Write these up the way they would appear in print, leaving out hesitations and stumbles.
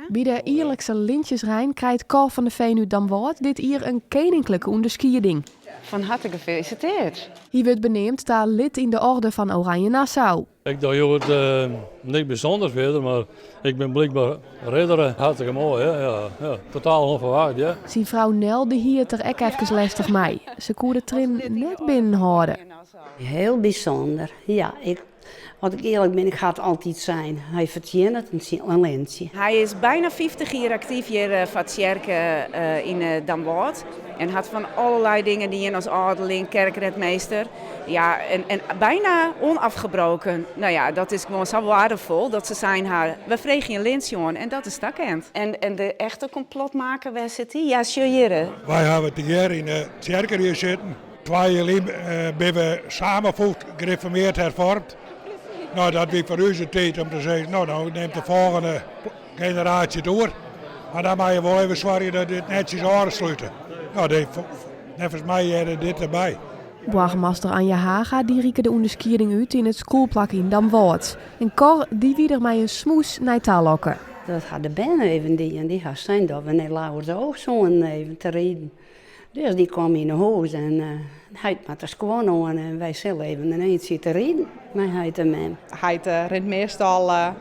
By de jierlikse lintjesrein krijt Cor van der Veen út Damwâld dit jier in keninklike ûnderskieding. Fan harte gefelisiteerd. Hy wurdt beneamd ta lid yn de Orde fan Oranje Nassau. Ik doch hjoed niks bysûnders fierder, mar ik bin blykber ridder. Hartstikke moai, hè? Ja, ja. Totaal ûnferwacht, ja. Syn frou Nel dy hie it der ek efkes lestich mei. Se koe de triennen net binnenhâlde. Hiel bysûnder, ja. Ik, as ik earlik bin, ik ha it altyd sein, hy fertsjinnet in lintsje. Hy is byna 50 jier aktyf hjir foar tsjerke yn Damwâld en hat fan allerlei dingen dien as âlderling, kerkrentmeester. Ja, en byna onafgebroken. No ja, dat is gewoan sa weardefol dat se sein ha, we freegje in lintsje oan en dat is takend. En de echte komplotmaker, wêr sit dy? Ja, sjoch hjir. Wy hawwe tegearre yn de tsjerkerie sitten. 2 jier lyn binne we samenvoegd, gereformeerd hervormd. No, dat wie foar ús de tiid om te sizzen, no, no nimt de folgjende generaasje it oer. Mar dan moatte je wol even soargje dat dit netsjes ôfslute. No, neffens my hearde dit derby. Boargemaster Anja Haga dy rike de ûnderskieding út yn it skûlplak yn Damwâld. En Cor dy wie der mei in smoes nei talokke. Dat ha de bern even dien. Dy ha sein dat we nei Lauwersoog soenen even te riden. Dus dy kwam yn 'e hûs en heit moat de skuon oan en wy sille even in eintsje te riden mei heit en mem. Heit rint meastal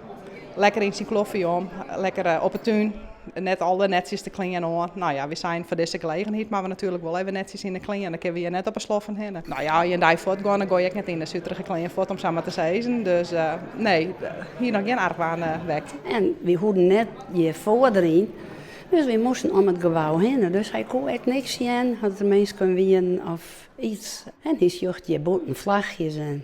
lekker yn syn kloffie om, lekker op 'e tún. Net al de netsjeste klean oan. No ja, wy seinen foar dizze gelegenheid moatte we natuerlik wol even netsjes yn de klean. Dan kinne we hjir net op 'e sloffen hinne. No ja, as je in dei fuortgean, dan goai je ek net yn de suterige klean fuort om sa mar te sizzen. Dus nee, hie noch gjin argwaan wekt. En wy hoeden net hjir foar deryn, dus wy moasten om it gebou hinne. Dus hy koe ek niks sjen as der minsken wienen of iets. En hy sjocht hjir bûten flachjes en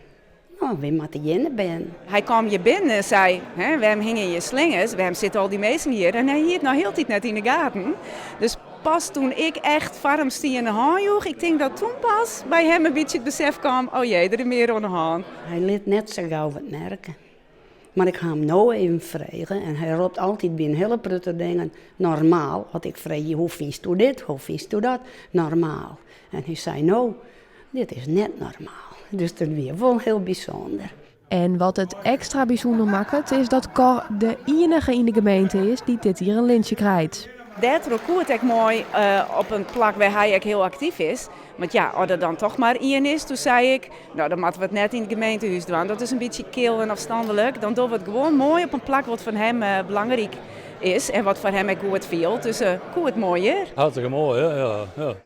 no, wy moatte hjir nei binnen. Hy kaam hjir binnen en sei, hè, wêrom hingje hjir slingers, wêrom sitte al dy minsken hjir? En hy hie it noch hieltyd net yn de gaten. Dus pas toen ik echt foar him stie en de hân joech, ik tink dat toen pas by him in bytsje it besef kaam, oh jee, der is mear oan de hân. Hy lit net sa gau wat merke. Mar ik ha him no even frege en hy ropt altyd by in hiele protte dingen normaal. As ik freegje hoe fynsto dit, hoe fynsto dat, normaal. En hy sei no, dit is net normaal. Dus dat wie wol hiel bysûnder. En wat it ekstra bysûnder makket, is dat Cor de iennige yn de gemeente is dy't dit jier in lintsje krijt. Dêrtroch koe it ek moai op in plak wêr hy ek hiel aktyf is. Want ja, as der dan toch mar ien is, toen sei ik, no dan moatte we it net yn it gemeentehûs dwaan. Dat is in bytsje kil en afstandelijk. Dan dogge we it gewoan moai op in plak wat foar him belangryk is en wat foar him ek goed fielt. Dus koe it moai hjir. Hartstikke moai, hè? Ja, ja.